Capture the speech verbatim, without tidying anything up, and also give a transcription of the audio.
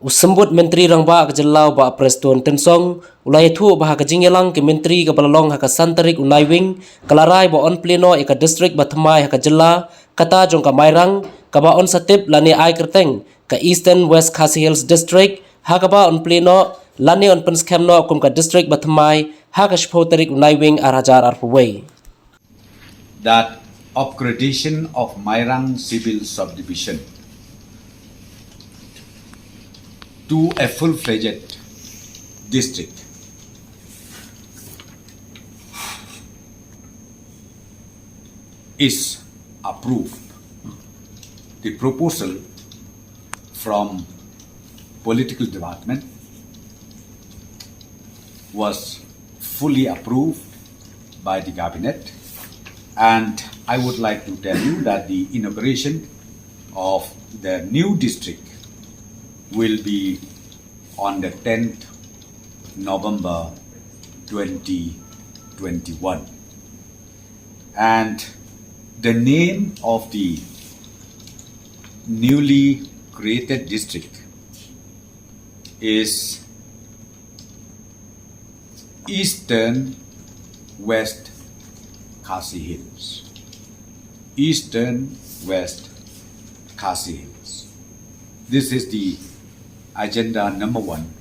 U Symbud Myntri Rangbah ka jylla u Bah Prestone Tynsong u la ïathuh ba ha ka jingïalang ki myntri kaba la long ha ka san tarik u Naiwieng, ka la rai ba yn plie noh ïa ka district ba thymmai ha ka jylla, kata jong ka Mairang, kaba yn sa tip lane ai kyrteng ka Eastern West Khasi Hills District, ha kaba yn plie noh lane yn pynskhem noh kum ka district ba thymmai ha ka shiphew tarik u Naiwieng ar hajar arphew wei. That upgradation of Mairang Civil Subdivision to a full-fledged district is approved. The proposal from political department was fully approved by the cabinet, and I would like to tell you that the inauguration of the new district will be on the tenth November twenty twenty-one. And the name of the newly created district is Eastern West Khasi Hills. Eastern West Khasi Hills. This is the agenda number one